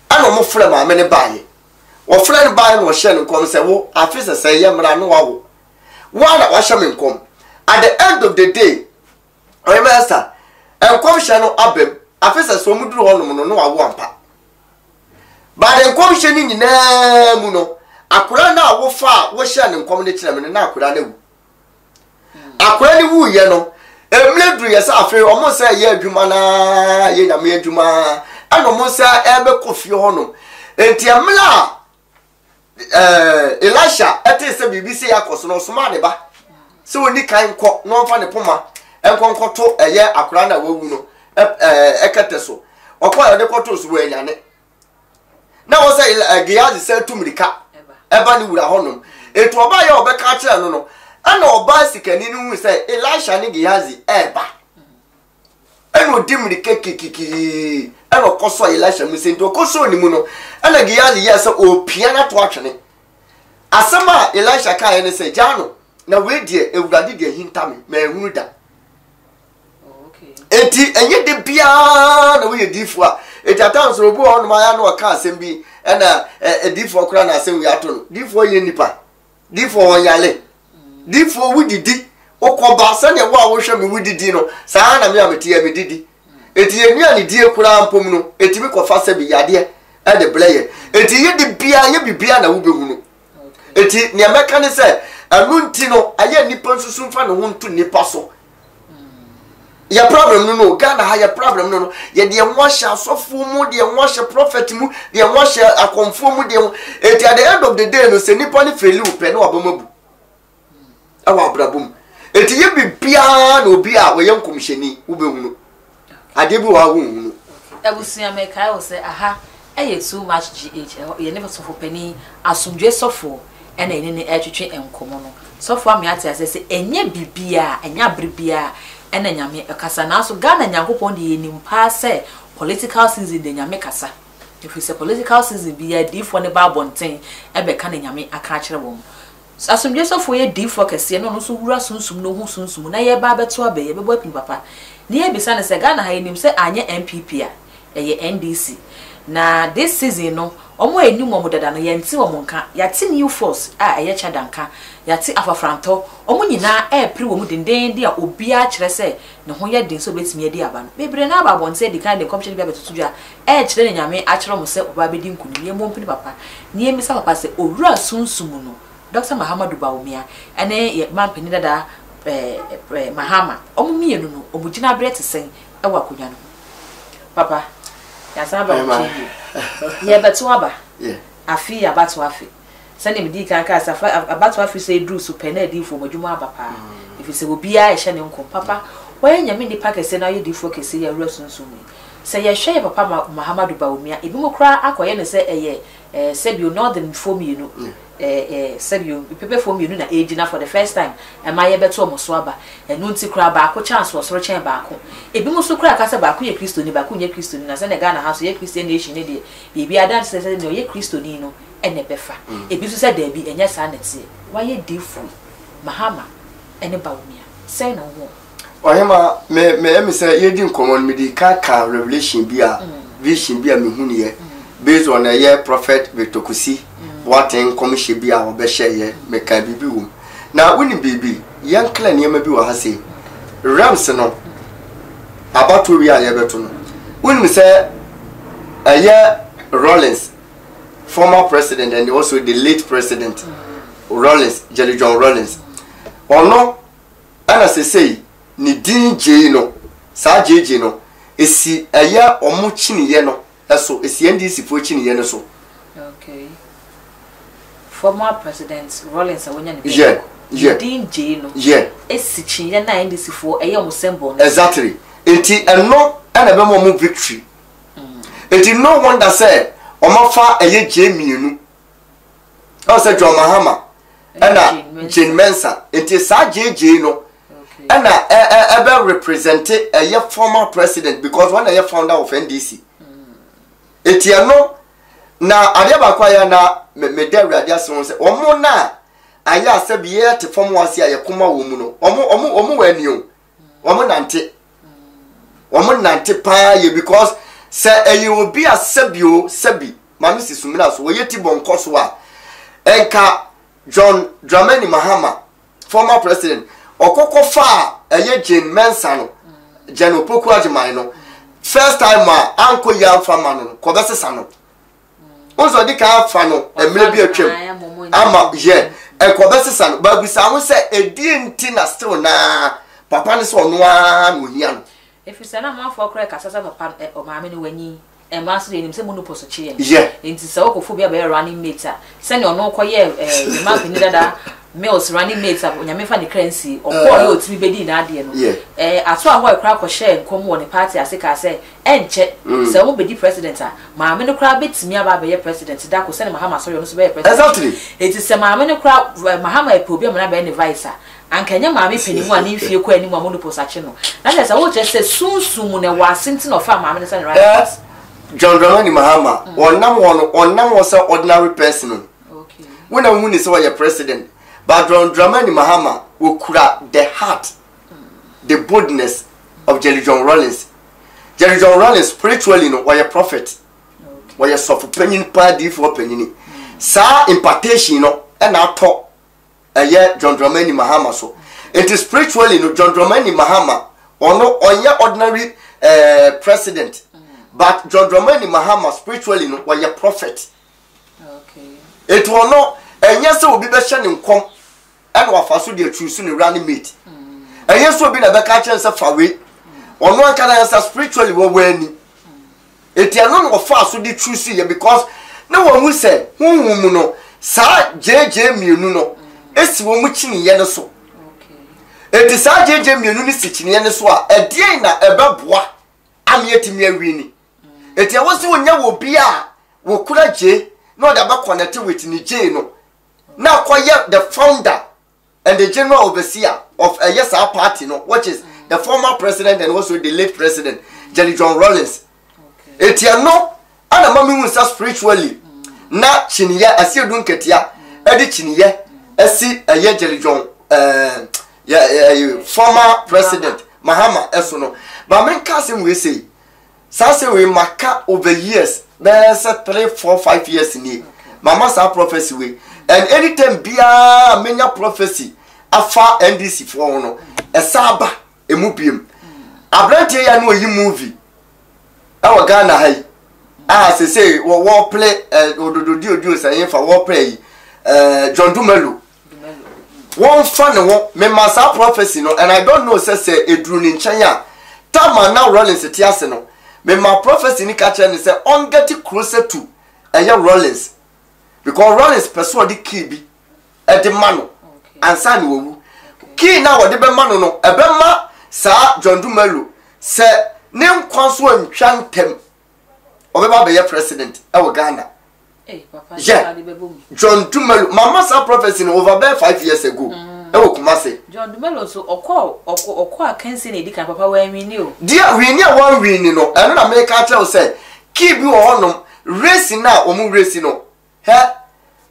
Ɛna wɔn frɛ maame no baeɛ. Wɔfrɛ no baeɛ na wɔhyɛɛ no nkɔm sɛ wo afe sɛsɛɛ yɛ mmra na wawo. Wo ara na wahyɛ me nkɔm. At the end of the day, Ɔhema Esther, nkɔmhyɛ no aba mu. Afe sɛsɛɛ wɔn duru hɔnom no na wawo ampa. But nkɔmhyɛ no nyinaa mu no, akwadaa no a wofa a wohyɛɛ no nkɔm no kyerɛ me no, na akwadaa no awu. Akwadaa no wuiɛ no, mmerɛ duruiɛ sɛ afei wɔn nsa ɛyɛ adwuma no ara, yɛ nyame adwuma ara, ɛna wɔn nsa ɛrebɛkɔ fie hɔnom. Nti mmerɛ a ɛɛ Elisha ɛtee sɛ biribi sei akɔ so no, ɔsomaa ne ba sɛ ɔni kan nkɔ na ɔmfa ne poma nkɔ nkɔto ɛyɛ akwadaa no a wawu no ɛɛ ɛkɛtɛ so. Ɔkɔɛ ɔde kɔtoo so wɔanyane. Na wɔ sɛ eh, Gehazi sɛ tu mirika ɛba ne wura hɔnom. Enti ɔbaa yɛ ɔbɛka akyerɛ no no, ɛna ɔbaa sikani no hui sɛ Elisha ne Gehazi ɛɛba. Ɛna ɔdi mirika kikikii ɛna ɔkɔsɔ Elisha mu sɛ nti ɔkɔsɔɔ ne mu no, ɛna Gehazi yɛɛ sɛ ɔpia no ato atwene. Asɛm a Elisha kaeɛ ne sɛ, gyaa no, na wei deɛ Awurade de ahinta me, manhunu da. Enti ɛnyɛ de biara na woyɛ diifoɔ a eti ata nso obi wɔ hɔnom ayɛ na ɔka asɛm bi ɛna ɛ diifoɔ koraa na asɛm wei ato no. Diifoɔ yɛ nipa, diifoɔ wɔn yale, diifoɔ wodidi wokɔba sɛdeɛ wo a wohwɛ me wodidi no saa na me a mete yɛ medidi. Eti yɛn nnuane die koraa mpom no etumi kɔfa sɛbi yadeɛ ɛde brɛ yɛ. Eti yɛ de biara yɛ biribiara na wobɛhunu. Eti nea mɛka ne sɛ ɛno nti no ayɛ nnipa nsusu mfa ne ho nto nnipa so. Yɛ problem no no Ghana ha yɛ problem no no yɛde yɛn ho ahyɛ asɔfoɔ mu de yɛn ho ahyɛ prophet mu de yɛn ho ahyɛ akɔmfoɔ mu de yɛn ho eti at the end of the day no sɛ nipa no feli wo pɛ na wabɔ mu abu ɛwɔ abrabɔ mu. Eti yɛ biribiara na obi a wɔyɛ nkɔmhyɛni wobɛhunu adeɛ bi wɔ hɔ a wonhunu. Abusua mekae wo sɛ aha. Ɛyɛ too much GH, ɛhɔ yɛne sɔfo panin, asomdwoe sɔfoɔ ɛna yɛne no ɛretwetwe nkɔmmɔ no. Sɔfoɔ ama yɛate aseɛ sɛ ɛnyɛ biribiara, ɛnyɛ abere biara ɛna Nyame ɛkasa. Nanso Ghana Nyankopɔn deɛ yɛnim paa sɛ political season deɛ Nyame kasa. Ɛfiri sɛ political season biara adiyifoɔ no ba abɔnten ɛbɛka nea Nyame aka akyerɛ wɔn. Asomdwoe sɔfoɔ yɛ diyifoɔ kɛseɛ na ɔno nso wura sunsum no ho sunsum mu na yɛreba abɛto aba yi, yɛbɛbɔ apini papa. Na yɛrebisa no sɛ Ghana ha yɛnim sɛ anyɛ NPP a, ɛyɛ NDC. Na this season no, wɔn a yɛnim wɔn dada no, yɛnte wɔn nka. Yɛate New Force a ɛyɛ Cheddar nka, yɛate Afafrantɔ, wɔn nyinaa repere wɔn dendeenden a obiara kyerɛ sɛ ne ho yɛ den sɛ obetumi adi aba no. Bebree no ara aba abɔnten adi kan de nkɔmhyɛ no bi abɛtoto dwa rekyerɛ nea Nyame akyerɛ wɔn sɛ wɔbɛba abedi nkonim. Yɛmmɔ mpini papa na yɛmmisa papa sɛ, Owura Sunsum no, Dɔkta Mahamadou Bawumia ne yɛn manpanin dada Mahama, wɔn mmienu no, wɔn gyinaberɛ te sɛn wɔ akonnwa no ho? Papa, yɛasan aba wo nkyɛn bio. Yɛrebɛto aba. Afe yi yɛ abatoɔ afe. Sɛdeɛ medii kan kaa sɛ, afe, abatoɔ afe sɛ ɛduru so pɛ na adiyifoɔ wɔn adwuma aba paa. Ɛfiri sɛ obiara rehyɛ ne nkɔm. Papa, woayɛ Nyame nipa kɛseɛ na woayɛ diyifoɔ kɛseɛ yi a wura sunsum mu yi. Sɛ yɛhwɛ yɛ papa Ma, Mahamadou Bawumia, ebinom koraa akɔyɛ no sɛ ɛyɛ eh, sɛbio Northernfoɔ mmienu. Eh eh sɛbi o, pepefoɔ mmienu na ɛregyina for the first time ɛma yɛbɛto wɔn so aba. Ɛno nti koraa baako chance wɔ soro kyɛn baako. Ebinom nso koraa ka sɛ baako yɛ Kristoni, baako nyɛ Kristoni. Na sɛdeɛ Ghana ha nso yɛ Christian nation no deɛ, biribiara adanse sɛ sɛ deɛ ɔyɛ Kristoni no na ɛbɛfa. Ebi nso sɛ daabi, ɛnyɛ saa na ɛteɛ. Wayɛ diifoɔ yi, Mahama ne Bawumia, sɛn na wohu wɔn? Ɔhema, me me ɛmi sɛ yɛdi nkɔmɔ no mede ka ka revelation bi a vision bi a mehunuiɛ based on ɛyɛ prophet Victor Kusi Boateng nkɔmhyɛ bi a ɔbɛhyɛeɛ meka biribi wɔ mu na wonim biribi yɛnkla nneɛma bi wɔ ha sei Rams no abatoɔ wie a yɛbɛto no wonim sɛ ɛyɛ Rawlings former president and also the late president Rawlings Jerry John Rawlings ɔno Ɛna sesei ne din gyei no, saa gyegye no, esi ɛyɛ ɔmo kyiniyɛ no so, esi NDC foɔ kyiniyɛ no so. Okay. Former President Rawlings a wanya ne bɛn no, ne din gyei no, esi kyiniyɛ no a NDC foɔ ɛyɛ ɔmo symbol no so. Exactly. Nti ɛno ɛna ɛbɛma ɔmo victory. Nti no wonder sɛ ɔmo afa ɛyɛ gyei mmienu. Ɛwɔ sɛ John Mahama ɛna Jane Mensah nti saa JJ no ɛna ɛbɛ represent ɛyɛ former president because wɔn na ɛyɛ founder of NDC nti ɛno na adeɛ baako a yɛ na meda awurade ase ho sɛ wɔn na ayɛ asɛ bi yɛ te fam ase a yɛ koma wɔn mu no wɔn wɔn wɔn wɔ ani o wɔn nante wɔn nante paa yɛ because sɛ ɛyɛ obi a sɛbi o sɛbi maame si sumina so wɔyɛ ti bɔ nkɔ so a nka John Dramani Mahama former president ɔkɔkɔ fa a ɛyɛ Jane Mensah no Jane Opoku Agyeman no first time a ankɔ yi amfa ma no no kɔbɛsesa no. Wohu sɛ ɔde kan afa no mmerɛ bi atwam ama yɛ ɛkɔ bɛsesa no baabisa ho sɛ ɛdeɛ nti na still naa papa no sɛ ɔno ara na ohia no. Ɛfiri sɛ na amanfoɔ koraa ɛkasa sɛ papa no ɔmaame no wanyin mmaa nso deɛ yɛnim sɛ monopos kye yɛn yɛ nti sɛ wokɔfo bi abɛyɛ running mate a sɛdeɛ ɔno kɔyɛɛ ɛɛ ne mampanin dada Mills running mate a Onyame mfa ne kra nsie ɔkɔɔ yɛ ɔtumi bɛdii n'adeɛ no ɛɛ ato ahɔ koraa kɔhyɛɛ nkɔm wɔ ne party ase kaa sɛ Ɛnkyɛ, sɛ wɔn bedi president a, maame no koraa betumi aba abɛyɛ president da ko sɛnea Mahama sɔre ɔno nso bɛyɛ president. Enti sɛ maame no koraa, Mahama ɛpɛ obi ama no abɛyɛ ne vice a, anka ɛnyɛ maame panin a ne mfie kɔ anim a monopose akye no. Na kyerɛ sɛ wokyerɛ sɛ sunsum mu no ɛwɔ ase nti na ɔfaa maame no sɛ ne right Eh, hand. John Dramani Mahama, ɔnam hɔ no, ɔnam hɔ sɛ ordinary person o. Wo na wohu ne sɛ ɔyɛ president, but John Dramani Mahama, okura the heart, the boldness of Jerry John Rawlings. Jerry John Rawlings spiritually no ɔyɛ prophet, ɔyɛ sɔfo panyin paa diifoɔ panyini. Saa impartation no ɛna atɔ ɛyɛ John Dramani Mahama so. Nti spiritually no John Dramani Mahama ɔno ɔnyɛ ordinary eh, president but John Dramani Mahama spiritually no ɔyɛ prophet. Nti ɔno ɛnyɛ sɛ obi bɛhyɛ ne nkɔm ɛna wafa so de atwiw so ne running mate ɛnyɛ sɛ obi na ɛbɛka akyerɛ no sɛ fa wei ɔno ankasa ankasa spiritually wɔwɔ ani eti ɛno na ɔfaa so de twiw so yɛ because na wɔn mu sɛ huhu mu no saa gyegye mmienu no esi wɔn mu kyiniiɛ no so eti saa gyegye mmienu no si kyiniiɛ no so a ɛdeɛn na ɛbɛboa ama yɛtumi awi ni eti ɛwɔ sɛ wɔnya wɔ bi a. wɔkura J na ɔde abɛ connect with ne J no na akɔyɛ the founder and the general overseer of ɛyɛ saa party no, which is the former president and also the late president Jerry John Rawlings. Eti ɛno ɛna ma mehu sɛ spiritually na kyiniyɛ asiedu nketea ɛde kyiniyɛ ɛsi ɛyɛ Jerry John ɛɛ yɛ ɛyɛ former president Mahama ɛso no. Ba menka asɛm wei sei. Saa asɛm wei maka over years bɛyɛ sɛ 3 4 5 years nie. Mama saa prophecy wei and anytime biara menya prophecy afa NDC foɔ ho no ɛsa aba emu biem. Aberanteɛ yi a na ɔyi movie ɛwɔ Ghana ha yi a sese wɔpele ɛ odododio sɛ yɛn fa wɔpele yi ɛɛ John Dumelo wɔnfa ne ho mema saa prophecy no and I don't know sɛ sɛ eduru ne nkyɛn a tama na Rawlings te ase no mema prophecy no ka kyerɛ ne sɛ ɔn get closer to ɛyɛ Rawlings because Rawlings pɛ so ɔde key bi ɛde ma no ansa na wawu. Key na wɔde bɛma no no ɛbɛma saa John Dumelo sɛ ne nkwa so antwa ntɛm ɔbɛba abɛyɛ president ɛwɔ Ghana. Yeah, John Dumelo mama saa prophecy no over bɛyɛ 5 years ago ɛwɔ Kumasi. John Dumelo nso ɔkɔ ɔkɔ ɔkɔ akansi na edi kan, papa, wɔanwini o. Deɛ wini a wɔnwini no, ɛno na meka kyerɛ wo sɛ key bi wɔ hɔnom race no a wɔn race no hɛ.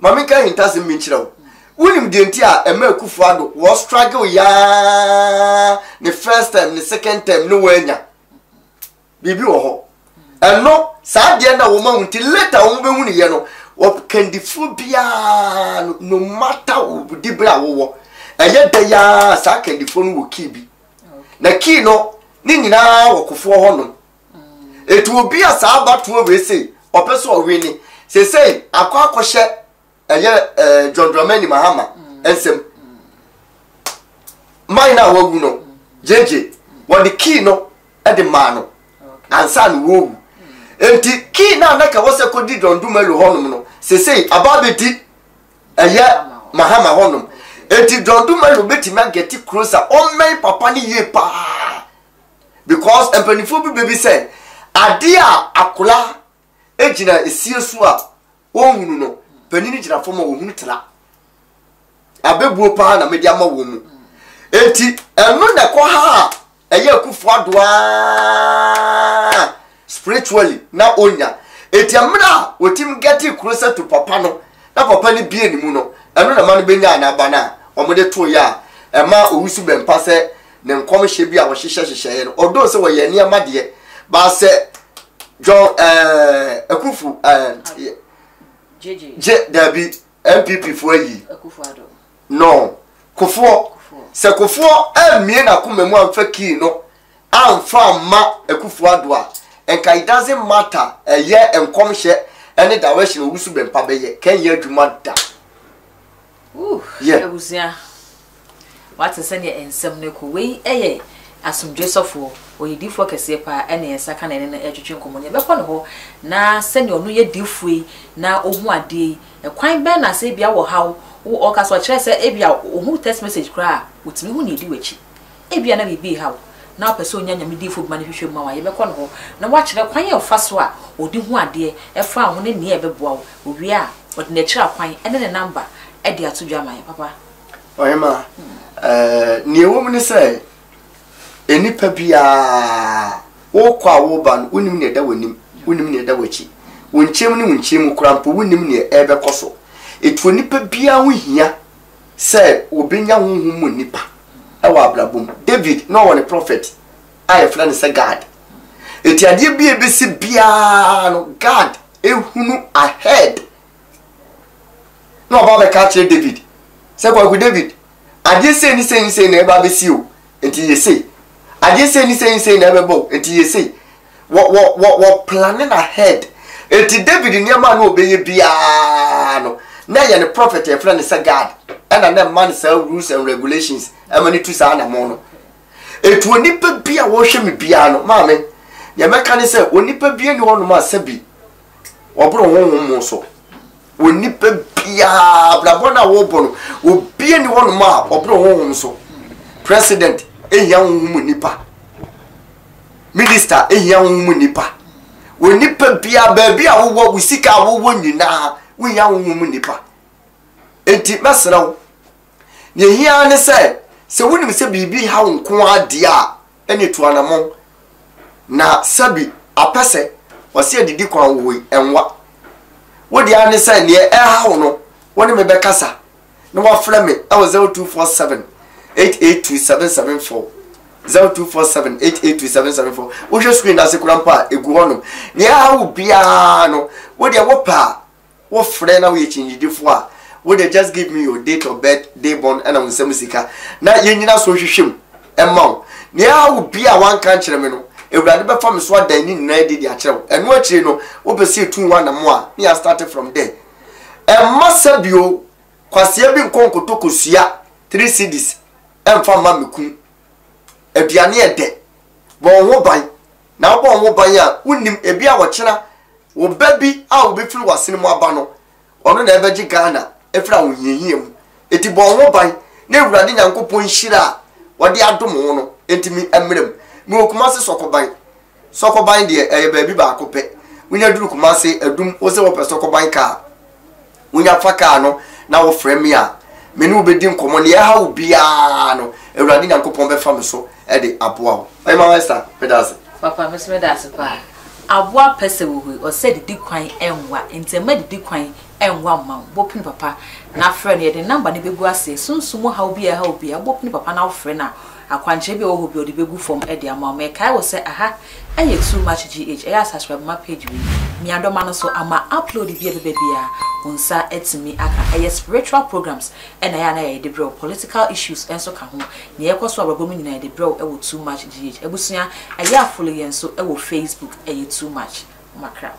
Maame, nka ahintasɛm bi nkyerɛ wo. Wonim deɛ nti a ɛma Akufo Addo wɔ struggle yaa ne first term ne second term ne wɔanya biribi wɔ hɔ? Ɛno saa deɛ na wɔn ahu nti later wɔn bɛhu ne yɛ no wɔ kandifoɔ biara no, no matter wo di bere a wowɔ ɛyɛ dɛ yaa saa kandifoɔ no wɔ key bi na key no ne nyinaa wɔ kofoɔ hɔnom. Etu obi a saa abatoɔ wei sei ɔpɛ sɛ ɔwe ne sesei akɔ akɔhyɛ ɛyɛ John Dramani Mahama nsɛm man no a wawu no gyegye wɔde key no de maa no ansa na wɔwu. Nti key no a na ka wɔ sɛ kɔdi John Dumelo hɔnom no sesei aba abɛdi ɛyɛ Mahama hɔnom. Nti John Dumelo bɛtumi aget closer ɔmmɛn papa no yie paa because mpanimfoɔ bi bɛbi sɛ adeɛ a akora gyina esie so a wɔnhunu no, panin gyina fam a wɔhunu tra. Abɛbuo paa na mede ama wɔn mu. Enti ɛno na ɛkɔ ha a ɛyɛ Akufo Addo aa spiritually na onya. Enti mmerɛ a wɔtim get closer to papa no na papa no bie ne mu no, ɛno na ma no bɛnyaa n'aba no a wɔde toeɛ a ɛma Owusu Bɛmpa sɛ ne nkɔmhyɛ bi a wɔhyehyɛ hyehyɛeɛ no, although sɛ wɔyɛ nneɛma deɛ baa sɛ John Akufu gye daabi NPP foɔ ayi no Kofoɔ sɛ Kofoɔ ammie n'akoma mu amfa kii no amfa amma Akufo Addo a, nka it doesn't matter ɛyɛ nkɔmhyɛ ɛne direction Owusu Bɛmpa bɛyɛ kɛnyɛ adwuma da. Yeah. Abusua, wate sɛdeɛ nsɛm no kɔ. Wei yɛ asomdwe sɔfoɔ, ɔyɛ diifoɔ kɛseɛ paa ɛna yɛn nsa ka na ɛne no ɛretwetwe nkɔmmɔ no. Yɛbɛkɔ ne hɔ na sɛdeɛ ɔno yɛ diifoɔ yi na ɔhu adeɛ yi, ɛkwan bɛn na sɛ ebia wɔ haw, wo ɔka so ɔkyerɛ sɛ ebia ɔhu text message koraa a, ɔtumi hu nea ɛdi w'akyi. Ebia na biribi reha wo na wopɛ sɛ onya Nyame diyifo bi ma no hwehwɛ mu ma wo a, yɛbɛkɔ ne hɔ na wakyerɛ kwan a ɔfa so a ɔde hu adeɛ fa wo ho ne nea ɛbɛboa wo. Owie a, ɔde n'akyiri akwan ne ne namba de ato dwa ama yɛn. Papa. Ɔhemmaa, ɛɛ, nea ɛwɔ mu ne sɛ, nnipa biara, wokɔ a woreba no, wonnim nea ɛda w'anim, wonnim nea ɛda w'akyi. Wo nkyɛn mu ne wo nkyɛn mu koraa mpo, wonnim nea ɛrebɛkɔ so. Enti onipa biara ho hia sɛ wɔbɛnya honhom mu nnipa wɔ abrabɔ mu. David na ɔwɔ ne prophet a yɛfrɛ no sɛ Gad. Enti adeɛ bi a ɛbɛsi biara no, Gad ehunu ahead na ɔba abɛka akyerɛ David sɛ, Kwaku David, adeɛ sei ne sei ne sei na ɛba abɛsi o, enti yɛ sei. Adeɛ sei ne sei ne sei na ɛbɛba o, enti yɛ sei. Wɔ wɔ wɔ wɔ planning ahead. Enti David nneɛma a na ɔbɛyɛ biara no, na ɛyɛ ne prophet a yɛfrɛ no sɛ Gad ɛna na ɛma no saa rules and regulations ɛma no tu saa anamɔn no. Enti onipa bi a wɔhwɛ me biara no, maame, deɛ mɛka ne sɛ onipa bi ani hɔnom a sɛbi wɔboro honhom mu so. Onipa biara abrabɔ no a wɔrebɔ no, obi ani hɔnom a ɔboro honhom so. President ehia honhom mu nipa. Minister ehia honhom mu nipa. Onipa biara, baabi a wowɔ, wo sika a wowɔ nyinaa, wohia honhom mu nipa. Enti mɛsrɛ wo, nea ehia ara ne sɛ, sɛ wonim sɛ biribi ha wo nko ara deɛ a, ɛne tu anammɔn. Na sɛbi apɛsɛ, ɔse adidi kwan wɔ hɔ yi, ɛnwa. Wo deɛ ara ne sɛ nea ɛha wo no, wo ne me bɛkasa na wafrɛ me ɛwɔ 0247 882 774 0247 882 774. Wohwɛ screen no ase koraa mpo a, ɛgu hɔnom. Nea ɛha wo biara no, wo deɛ wopɛ a, Wo frɛ na woyɛ kyingyidifo a, wo deɛ just give me your date of birth, day born ɛna wo nsam sika na yɛnyina so nhwehwɛ mu ɛma wo. Nea ɛha wo biaa a woanka ankyerɛ me no, Awurade bɛfa me so adan ne nyinaa adi de akyerɛ wo. Ɛno akyire no, wopɛ sɛ yɛtu wo anamo a, ne yɛ start from there. Ɛmma sɛbio kwasea bi nkɔ nkɔtɔ kosua three cedis ɛmfa mma me kun. Aduane ɛdɛ. Bɔ wo ho ban. Na wobɔ wo ho ban a, wonnim, ebia ɔkyena Wo ba bi a obefiri w'asene mu aba no, ɔno na ɛbɛgye Ghana afiri ahohiahia mu. Enti bɔ wo ho ban na Awurade Nyankopɔn nhyira a ɔde adom wo no ntumi mmra mu. Mewɔ Kumasi Sɔkɔban. Sɔkɔban deɛ ɛyɛ baabi baako pɛ. Wonya duru Kumasi Adum, wo sɛ wopɛ Sɔkɔban kaa. Wonya fa kaa no na wofrɛ me a, me ne wo bɛdi nkɔmmɔ. Nea ɛha wo biara no, Awurade Nyankopɔn bɛfa me so de aboa wo. Ɔhemmaa Esther, meda ase. Papa, me nso meda ase paa. Aboa pɛ sɛ wohui, ɔsɛ didi kwan ɛnwa, nti ɛmma didi kwan ɛnwa mma wo. Bɔ pini papa na frɛ no, yɛde ne number no bɛgu aseɛ. Sunsum mu haw bi a ɛha wo biara, wobɔ pini papa na wofrɛ no a, akwankyerɛ bi a ɛwɔ hɔ biara ɔde bɛgu fam de ama wo. Mekae wo sɛ aha ɛyɛ Too Much GH, ɛyɛ a subscribe ma page wei. Mia dɔma no so ama upload bi a ɛbɛba biara wo nsa atumi aka. Ɛyɛ spiritual programs ɛna ɛyɛ a na yɛde brɛ wo, political issues nso ka ho. Nea ɛkɔ so abrabɔ mu nyinaa yɛde brɛ wo wɔ Too Much GH. Abusua, ɛyɛ a follow yɛn nso wɔ Facebook, ɛyɛ Too Much. Makra.